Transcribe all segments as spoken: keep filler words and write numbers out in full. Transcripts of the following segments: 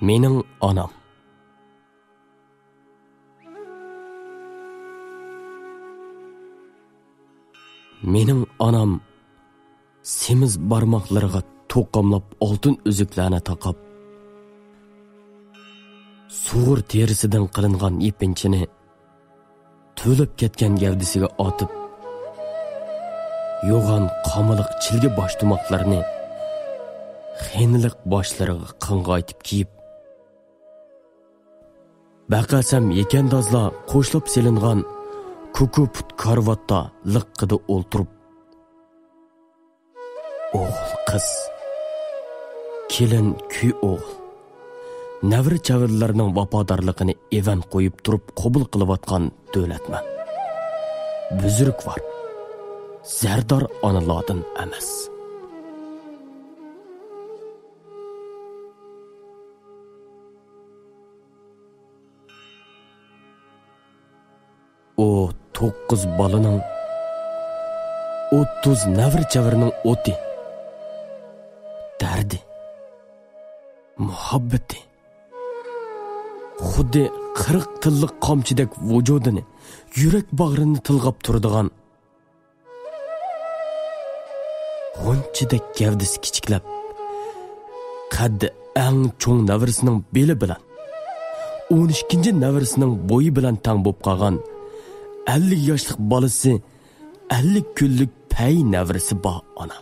مېنىڭ ئانام. مېنىڭ ئانام سېمىز بارماقلىرىغا توقۇملاپ ئالتۇن ئۈزۈكلەرنى تاقاپ، سۇغۇر تېرىسىدىن قىلىنغان يېپىنچىنى تۆلەپ كەتكەن گەۋدىسىگە ئاتىپ، يوغان قامىلىق چىلگە باشتۇماقلىرىنى خېنىلىق باشلىرىغا قىڭغايتىپ كىيىپ، بەقەسەم يېكەندازلار قوشلاپ سېلىنغان كوكۇ پۇت كارىۋاتتا لىققىدە ئولتۇرۇپ، ئوغۇل قىز، كېلىن كۈي ئوغۇل، نەۋرە چەۋرىلەرنىڭ ۋاپادارلىقىنى ئېۋەن قويۇپ تۇرۇپ قوبۇل قىلىۋاتقان دۆلەتمەن، بۈزرۈكۋار، زەردار ئانىلاردىن ئەمەس. ئۇ توققۇز بالىنىڭ، ئوتتۇز نەۋرە-چەۋرىنىڭ ئوتى، دەردى، مۇھەببىتى، خۇددى قىرىق تىللىق قامچىدەك ۋۇجۇدىنى، يۈرەك باغرىنى تىلغاپ تۇرىدىغان غۇنچىدەك گەۋدىسى كىچىكلەپ، قەددى ئەڭ چوڭ نەۋرىسىنىڭ بېلى بىلەن، ئون ئىككىنچى نەۋرىسىنىڭ بويى بىلەن تەڭ بولۇپ قالغان ئەللىك ياشلىق بالىسى، ئەللىك كۈنلۈك پەي نەۋرىسى بار ئانا.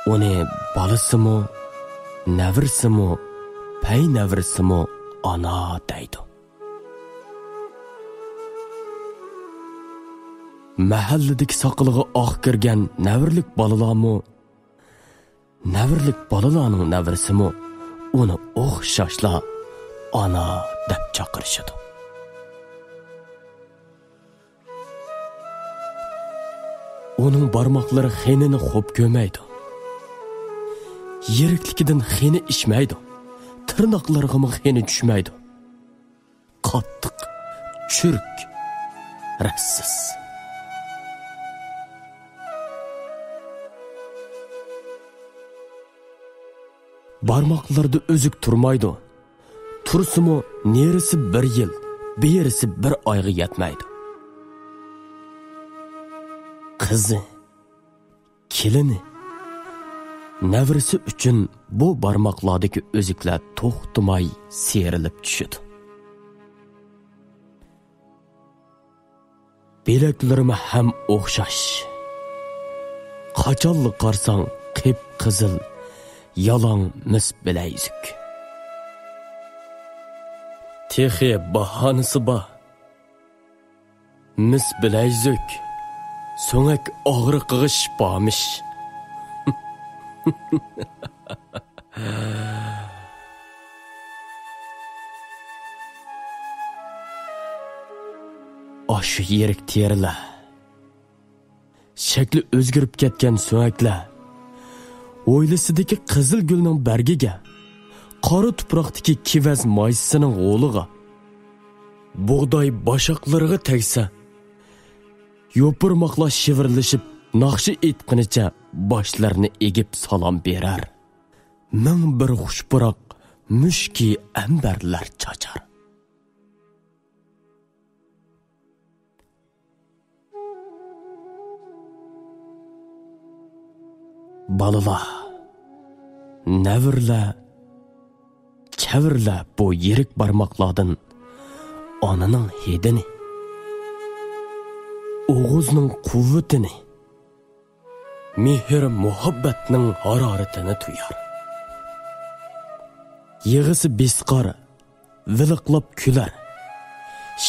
ئۇنى بالىسىمۇ، نەۋرىسىمۇ، پەي نەۋرىسىمۇ ئانا دەيدۇ. مەھەللىدىكى ساقىلىغا ئاق كىرگەن نەۋرىلىك بالىلارمۇ، نەۋرىلىك بالىلارنىڭ نەۋرىسىمۇ ئۇنى ئوخشاشلا ئانا دەپ چاقىرىشىدۇ. ئۇنىڭ بارماقلىرى خېنىنى خوپ كۆرمەيدۇ. يىرىكلىكىدىن خېنى ئىشمەيدۇ. تىرناقلىرىغىمۇ خېنى چۈشمەيدۇ. قاتتىق، چۈرۈك، رەتسىز. بارماقلىرىدا ئۈزۈك تۇرمايدۇ. تۇرسىمۇ، نېرىسى بىر يىل، بېرىسى بىر ئايغا يەتمەيدۇ. قىزى، كېلىنى، نەۋرىسى ئۈچۈن بۇ بارماقلاردىكى ئۈزۈكلەر توختىماي سىيرىلىپ چۈشىدۇ. بىلەكلىرىمۇ ھەم ئوخشاش. قاچانلا قارىساڭ، قىپقىزىل، يالاڭ مىس بىلەيزۈك. تېخى باھانىسى بار. مىس بىلەيزۈك، سۆڭەك ئاغرىقىغا شىپامىش. ئاشۇ يىرىك تېرىلەر، شەكلى ئۆزگىرىپ كەتكەن سۆڭەكلەر، ھويلىسىدىكى قىزىل گۈلنىڭ بەرگىگە، قارا تۇپراقتىكى كېۋەز مايسىسىنىڭ غولىغا، بۇغداي باشاقلىرىغا تەگسە، يوپۇرماقلار شىۋىرلىشىپ، ناخشا ئېيتقىنىچە باشلىرىنى ئېگىپ سالام بېرەر. مىڭ بىر خۇش پۇراق مۈشكى ئەمبەرلەر چاچار. بالىلار، نەۋرىلەر، چەۋرىلەر بۇ يىرىك بارماقلاردىن ئانىنىڭ ھىدىنى، ئوغۇزنىڭ قۇۋۋىتىنى، مېھىر-مۇھەببەتنىڭ ھارارىتىنى تۇيار. يىغىسى بېسىقار، ۋىلىقلاپ كۈلەر.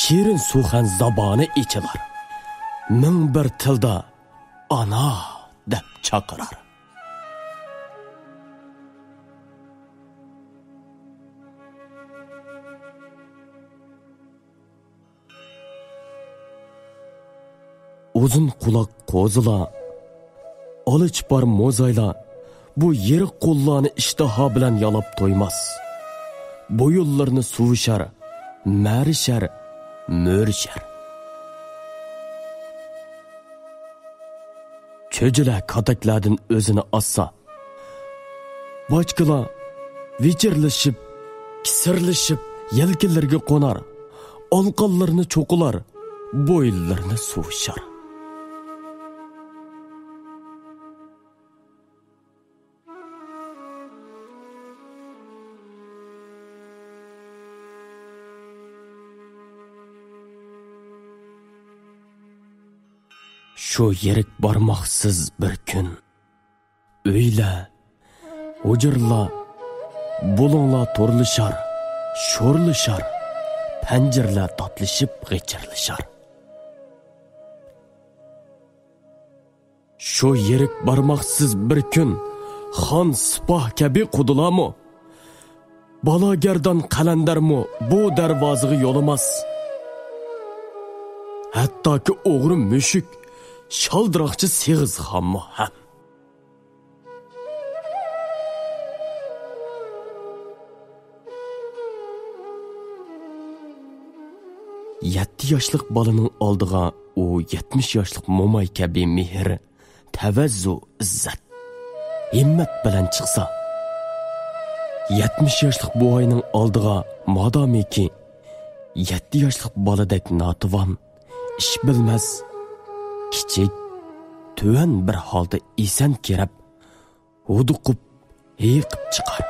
شېرىن سۇخەن زابانى ئېچىلار. مىڭ بىر تىلدا «ئانا» دەپ چاقىرار. ئۇزۇن قۇلاق قوزىلار، ئالا چىپار موزايلار بۇ يىرىق قوللارنى ئىشتىها بىلەن يالاپ تويماس. بويۇنلىرىنى سۇۋۇشار، مەرىشەر، مۆرىشەر. چۆجىلەر كاتەكلەردىن ئۆزىنى ئاسسا، باچكىلار ۋىچىرلىشىپ، كىسىرلىشىپ يەلكىلىرىگە قونار، ئالقانلىرىنى چوقۇلار، بويۇنلىرىنى سۇۋۇشار. شۇ يىرىك بارماقسىز بىر كۈن، ئۆيلەر، ھۇجرىلار، بۇلۇڭلار تورلىشار، شورلىشار، پەنجىرىلەر داتلىشىپ غىچىرلىشار. شۇ يىرىك بارماقسىز بىر كۈن، خان سىپاھ كەبى قۇدىلارمۇ، بالاگەردان قەلەندەرمۇ بۇ دەرۋازىغا يولىماس. ھەتتاكى ئوغرى مۈشۈك، شالدىراقچى سېغىزخانمۇ ھەم. يەتتە ياشلىق بالىنىڭ ئالدىغا ئۇ يەتمىش ياشلىق موماي كەبى مېھىر، تەۋەززۇ، ئىززەت، ھىممەت بىلەن چىقسا، يەتمىش ياشلىق بوۋاينىڭ ئالدىغا مادامىكى يەتتە ياشلىق بالىدەك ناتىۋان، ئىش بىلمەس، كىچىك، تۆۋەن بىر ھالدا ئېسەن كىرىپ، ھودۇقۇپ، ھېيىقىپ چىقار.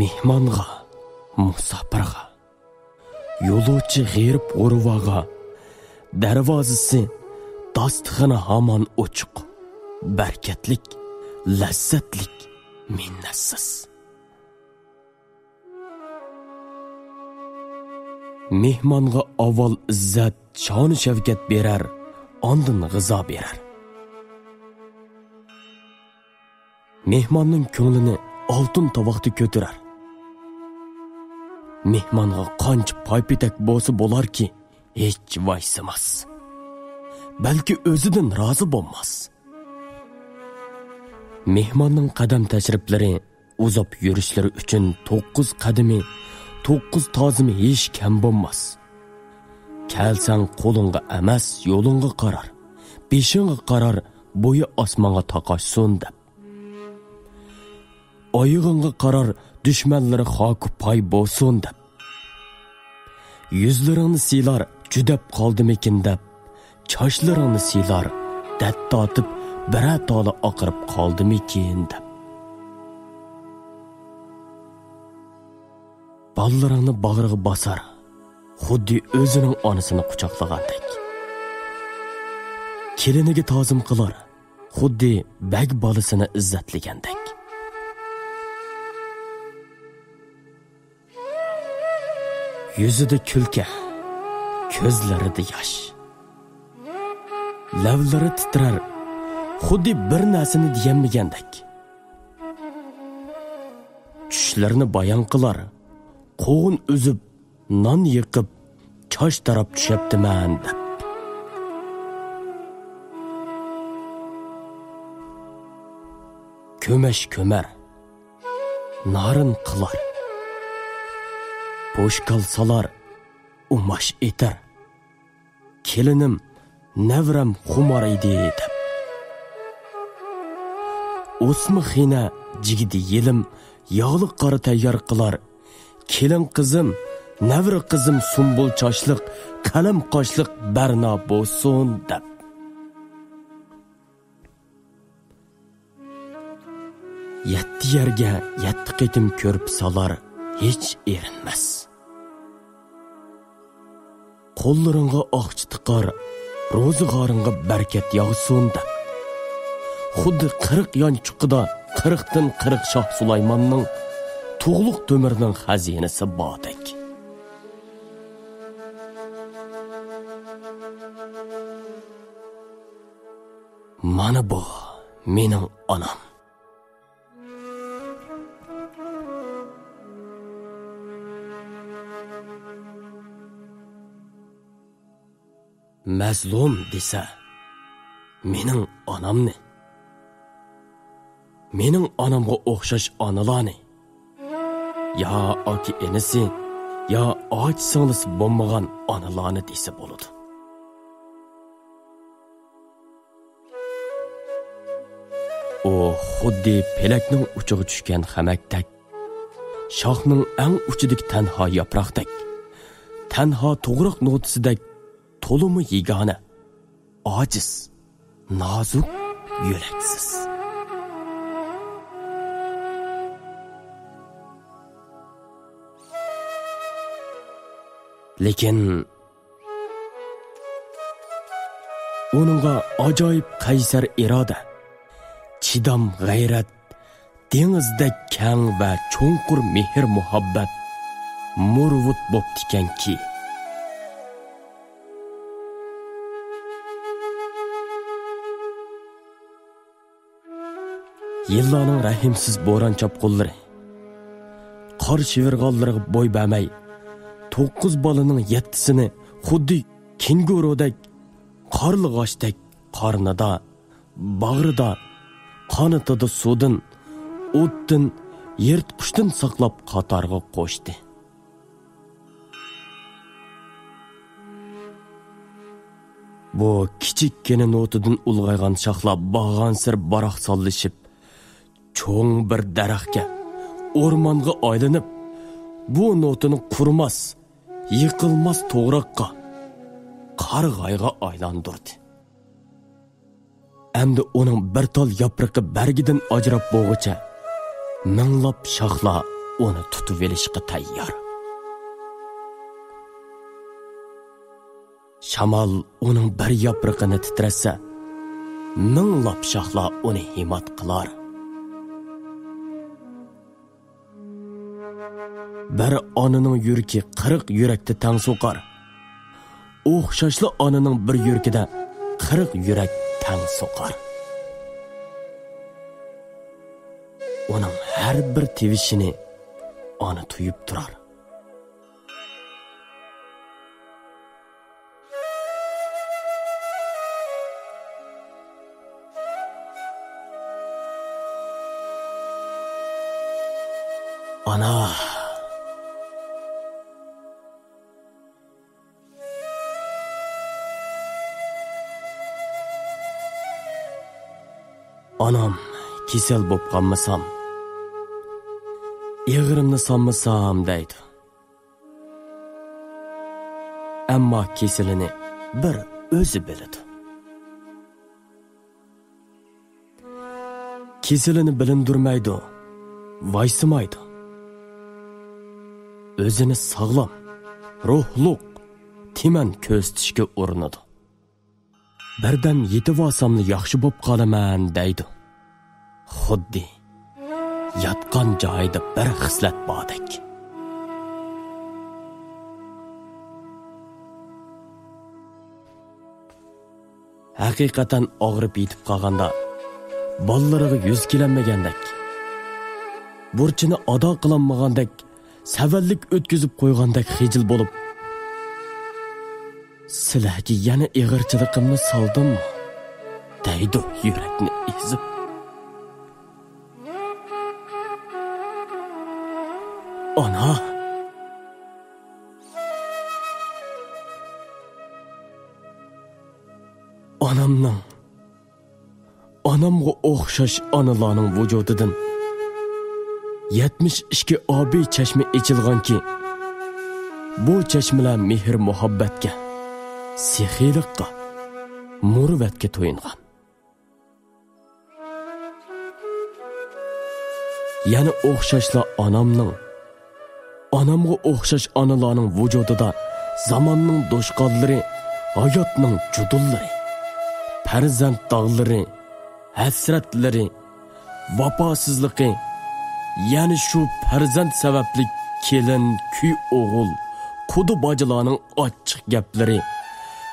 مېھمانغا، مۇساپىرغا، يولۇچى غېرىب غۇرۋاغا، دەرۋازىسى، داستىخىنى ھامان ئوچۇق، بەرىكەتلىك، لەززەتلىك، مىننەتسىز. مېھمانغا ئاۋۋال ئىززەت، شانۇ-شەۋكەت بېرەر، ئاندىن غىزا بېرەر. مېھماننىڭ كۆڭلىنى ئالتۇن تاۋاقتا كۆتۈرەر. مېھمانغا قانچە پايپېتەك بولسا بولاركى، ھېچ ۋايسىماس. بەلكى ئۆزىدىن رازى بولماس. مېھماننىڭ قەدەم تەشرىپلىرى، ئۇزاپ يۈرۈشلىرى ئۈچۈن توققۇز قەدىمى، توققۇز تازىمى ھېچ كەم بولماس. كەلسەڭ قولۇڭغا ئەمەس، يولۇڭغا قارار، بېشىڭغا قارار، بويى ئاسمانغا تاقاشسۇن دەپ. ئايىغىڭغا قارار، دۈشمەنلىرى خاكۇ پاي بولسۇن دەپ. يۈزلىرىڭنى سىيلار، جۈدەپ قالدىمىكىن دەپ. چاچلىرىڭنى سىيلار، دەرد تارتىپ، بىرەر تالى ئاقىرىپ قالدىمىكىن دەپ. بالىلىرىڭنى باغرىغا باسار، خۇددى ئۆزىنىڭ ئانىسىنى قۇچاقلىغاندەك. كېلىنىگە تازىم قىلار، خۇددى بەگ بالىسىنى ئىززەتلىگەندەك. يۈزىدە كۈلكە، كۆزلىرىدە ياش. لەۋلىرى تىترەر، خۇددى بىر نەرسىنى دېيەلمىگەندەك. چۈشلىرىنى بايان قىلار، قوغۇن ئۈزۈپ، نان يېقىپ، چاچ تاراپ چۈشەپتىمەن دەپ. كۆمەچ كۆمەر، نارىن قىلار، پوشكال سالار، ئۇماش ئېتەر. كېلىنىم، نەۋرەم خۇمار ئىدى دەپ. ئوسما خېنە، جىگدە يېلىم، ياغلىق قارا تەييار قىلار. كېلىن قىزىم، نەۋرە قىزىم سۇمبۇل چاچلىق، قەلەم قاشلىق بەرنا بولسۇن دەپ. يەتتە يەرگە يەتتە قېتىم كۆرپە سالار، ھېچ ئېرىنمەس. قوللىرىڭغا ئاقچا تىقار، روزىغارىڭغا بەرىكەت ياغسۇن دەپ. خۇددى قىرىق يانچۇقىدا قىرىقتىن قىرىق شاھ سۇلايماننىڭ تۇغلۇق تۆمۈرنىڭ خەزىنىسى باردەك. مانا بۇ مېنىڭ ئانام. مەزلۇم دېسە، مېنىڭ ئانامنى، مېنىڭ ئانامغا ئوخشاش ئانىلارنى، يا ئاكا-ئىنىسى، يا ئاچا-سىڭلىسى بولمىغان ئانىلارنى دېسە بولىدۇ. ئۇ خۇددى پېلەكنىڭ ئۇچىغا چۈشكەن خەمەكتەك، شاخنىڭ ئەڭ ئۇچىدىكى تەنھا ياپراقتەك، تەنھا توغراق نوتىسىدەك تولىمۇ يېگانە، ئاجىز، نازۇك، يۈرەكسىز. لېكىن ئۇنىڭغا ئاجايىپ قەيسەر ئىرادە، چىدام غەيرەت، دېڭىزدەك كەڭ ۋە چوڭقۇر مېھىر-مۇھەببەت مۇرۇۋۇت بوپتىكەنكى. يىللارنىڭ رەھىمسىز بوران-چاپقۇنلىرى، قار شىۋىرغانلىرىغا بوي بەرمەي، توققۇز بالىنىڭ يەتتىسىنى خۇددى كېنگۇرۇدەك، قارلىغاچتەك قارنىدا، باغرىدا، قانىتىدا سۇدىن، ئوتتىن، يىرتقۇچتىن ساقلاپ قاتارغا قوشتى. بۇ كىچىككىنە نوتىدىن ئۇلغايغان شاخلار بارغانسېرى باراقسانلىشىپ، چوڭ بىر دەرەخكە، ئورمانغا ئايلىنىپ، بۇ نوتىنى قۇرۇماس، يىقىلماس توغراققا، قارىغايغا ئايلاندۇردى. ئەمدى ئۇنىڭ بىر تال ياپرىقى بەرگىدىن ئاجراپ بولغۇچە، مىڭلاپ شاخلار ئۇنى تۇتۇۋېلىشقا تەييار. شامال ئۇنىڭ بىر ياپرىقىنى تىترەتسە، مىڭلاپ شاخلار ئۇنى ھىمات قىلار. بىر ئانىنىڭ يۈرىكى قىرىق يۈرەكتە تەڭ سوقار. ئوخشاشلا ئانىنىڭ بىر يۈرىكىدە قىرىق يۈرەك تەڭ سوقار. ئۇنىڭ ھەر بىر تىۋىشىنى ئانا تۇيۇپ تۇرار. ئانا. ئانام كېسەل بوپ قالمىسام، ئېغىرىمنى سالمىسام دەيدۇ. ئەمما كېسىلىنى بىر ئۆزى بىلىدۇ. كېسىلىنى بىلىندۈرمەيدۇ، ۋايسىمايدۇ. ئۆزىنى ساغلام، روھلۇق، تىمەن كۆرسىتىشكە ئۇرۇنىدۇ. بىردەم يېتىۋالساملا ياخشى بوپ قالىمەن دەيدۇ. خۇددى ياتقان جايىدا بىر خىسلەت باردەك. ھەقىقەتەن ئاغرىپ يېتىپ قالغاندا، بالىلىرىغا يۈز كېلەلمىگەندەك، بۇرچىنى ئادا قىلالمىغاندەك، سەۋەنلىك ئۆتكۈزۈپ قويغاندەك خىجىل بولۇپ، «سىلەرگە يەنە ئېغىرچىلىقىمنى سالدىممۇ؟» دەيدۇ يۈرەكنى ئېزىپ. ئانا! ئانامنىڭ، ئانامغا ئوخشاش ئانىلارنىڭ ۋۇجۇدىدىن يەتمىش ئىككى ئابىي چەشمە ئېچىلغانكى، بۇ چەشمىلەر مېھىر-مۇھەببەتكە، سېخىيلىققا، مۇرۇۋۋەتكە تويۇنغان. يەنە ئوخشاشلا ئانامنىڭ، ئانامغا ئوخشاش ئانىلارنىڭ ۋۇجۇدىدا زاماننىڭ دوشقانلىرى، ھاياتنىڭ جۇدۇنلىرى، پەرزەنت داغلىرى، ھەسرەتلىرى، ۋاپاسىزلىقى، يەنە شۇ پەرزەنت سەۋەبلىك كېلىن، كۈي ئوغۇل، قۇدا باجىلارنىڭ ئاچچىق گەپلىرى،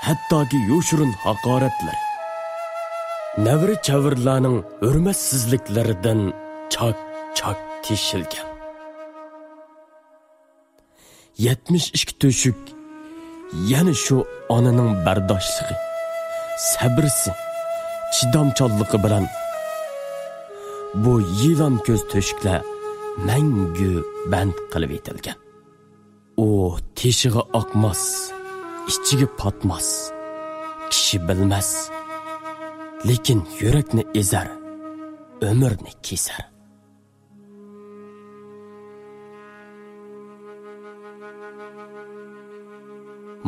ھەتتاكى يوشۇرۇن ھاقارەتلىرى، نەۋرە چەۋرىلەرنىڭ ھۆرمەتسىزلىكلىرىدىن چاك-چاك تېشىلگەن. يەتمىش ئىككى تۆشۈك يەنە شۇ ئانىنىڭ بەرداشلىقى، سەبرىسى، چىدامچانلىقى بىلەن بۇ يىلان كۆز تۆشۈكلەر مەڭگۈ بەند قىلىۋېتىلگەن. ئۇ تېشىغا ئاقماس، ئىچىگە پاتماس، كىشى بىلمەس، لېكىن يۈرەكنى ئېزەر، ئۆمۈرنى كېسەر.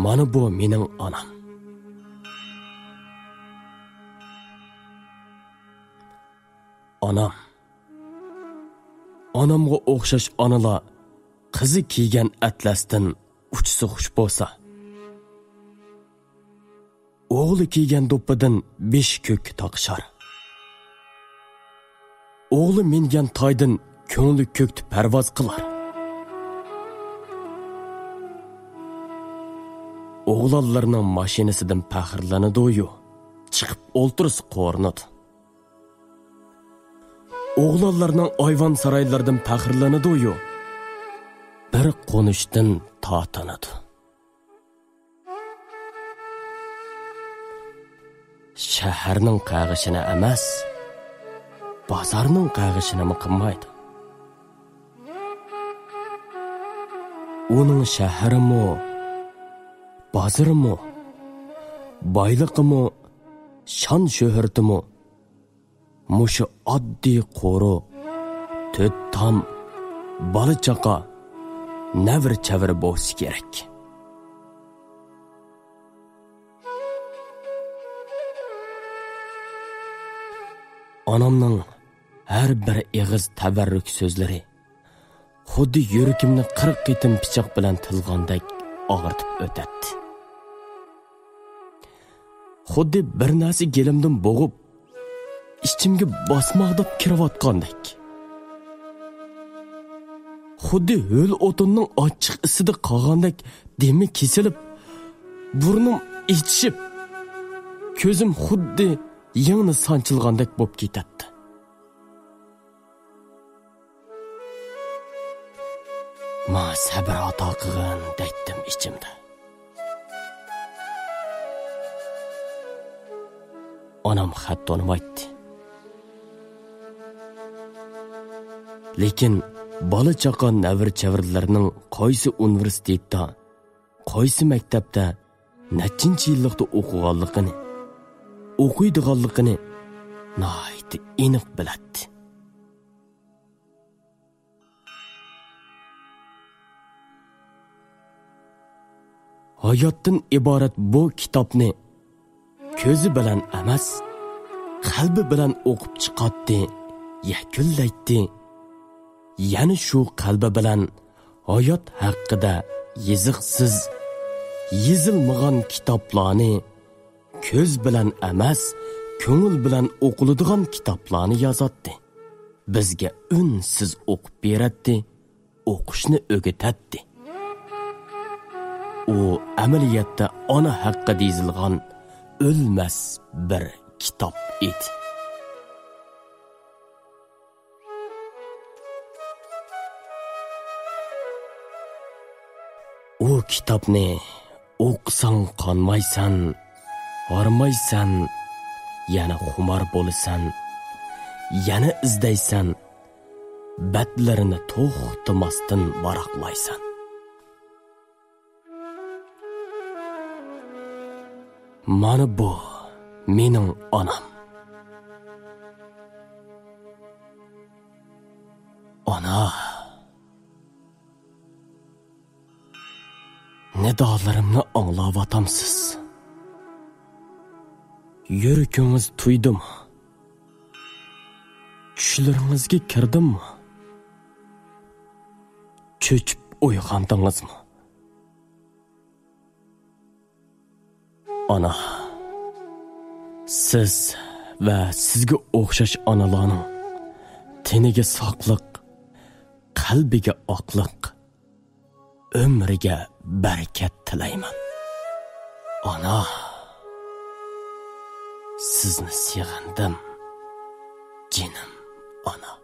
مانا بۇ مېنىڭ ئانام. ئانام. ئانامغا ئوخشاش ئانىلار قىزى كىيگەن ئەتلەستىن ئۇچىسى خۇش بولسا، ئوغلى كىيگەن دوپپىدىن بېشى كۆككە تاقىشار. ئوغلى مىنگەن تايدىن كۆڭلى كۆكتە پەرۋاز قىلار. ئوغلانلىرىنىڭ ماشىنىسىدىن پەخىرلىنىدۇ-يۇ، چىقىپ ئولتۇرسا قورۇنىدۇ. ئوغلانلىرىنىڭ ئايۋان سارايلىرىدىن پەخىرلىنىدۇ-يۇ، بىر قونۇشتىن تارتىنىدۇ. شەھەرنىڭ قەغىشىنى ئەمەس، بازارنىڭ قەغىشىنىمۇ قىلمايدۇ. ئۇنىڭ شەھىرىمۇ، بازىرىمۇ، بايلىقىمۇ، شان-شۆھرىتىمۇ مۇشۇ ئاددىي قورۇ، تۆت تام، بالا-چاقا، نەۋرە-چەۋرە بولسا كېرەك. ئانامنىڭ ھەر بىر ئېغىز تەۋەررۈك سۆزلىرى خۇددى يۈرىكىمنى قىرىق قېتىم پىچاق بىلەن تىلغاندەك ئاغرىتىپ ئۆتەتتى. خۇددى بىر نەرسە گېلىمدىن بوغۇپ، ئىچىمگە باسماقداپ كىرىۋاتقاندەك. خۇددى ھۆل ئوتۇننىڭ ئاچچىق ئىسىدا قالغاندەك دېمى كېسىلىپ، بۇرنۇم ئېچىشىپ، كۆزۈم خۇددى يىڭنە سانچىلغاندەك بولۇپ كېتەتتى. ماڭا سەبرى ئاتا قىلغىن دەيتتىم ئىچىمدە. ئانام خەت تونۇمايتتى. لېكىن بالا-چاقا، نەۋرە-چەۋرىلىرىنىڭ قايسى ئۇنىۋېرسىتېتتا، قايسى مەكتەپتە، نەچچىنچى يىللىقتا ئوقۇغانلىقىنى، ئوقۇيدىغانلىقىنى ناھايىتى ئېنىق بىلەتتى. ھاياتتىن ئىبارەت بۇ كىتابنى كۆزى بىلەن ئەمەس، قەلبى بىلەن ئوقۇپ چىقاتتى، يەكۈنلەيتتى. يەنە شۇ قەلبى بىلەن ھايات ھەققىدە يېزىقسىز، يېزىلمىغان كىتابلارنى، كۆز بىلەن ئەمەس، كۆڭۈل بىلەن ئوقۇلىدىغان كىتابلارنى يازاتتى. بىزگە ئۈنسىز ئوقۇپ بېرەتتى، ئوقۇشنى ئۆگىتەتتى. ئۇ ئەمەلىيەتتە ئانا ھەققىدە يېزىلغان ئۆلمەس بىر كىتاب ئىدى. ئۇ كىتابنى ئوقۇساڭ قانمايسەن، ھارمايسەن، يەنە خۇمار بولىسەن، يەنە ئىزدەيسەن، بەتلىرىنى توختىماستىن ۋاراقلايسەن. مانا بۇ مېنىڭ ئانام. ئانا، نىدالىرىمنى ئاڭلاۋاتامسىز؟ يۈرىكىڭىز تۇيدىمۇ؟ چۈشلىرىڭىزگە كىردىممۇ؟ چۆچۈپ ئويغاندىڭىزمۇ؟ ئانا، سىز ۋە سىزگە ئوخشاش ئانىلارنىڭ تېنىگە ساقلىق، قەلبىگە ئاقلىق، ئۆمرىگە بەرىكەت تىلەيمەن. ئانا، سىزنى سېغىندىم، جېنىم ئانا.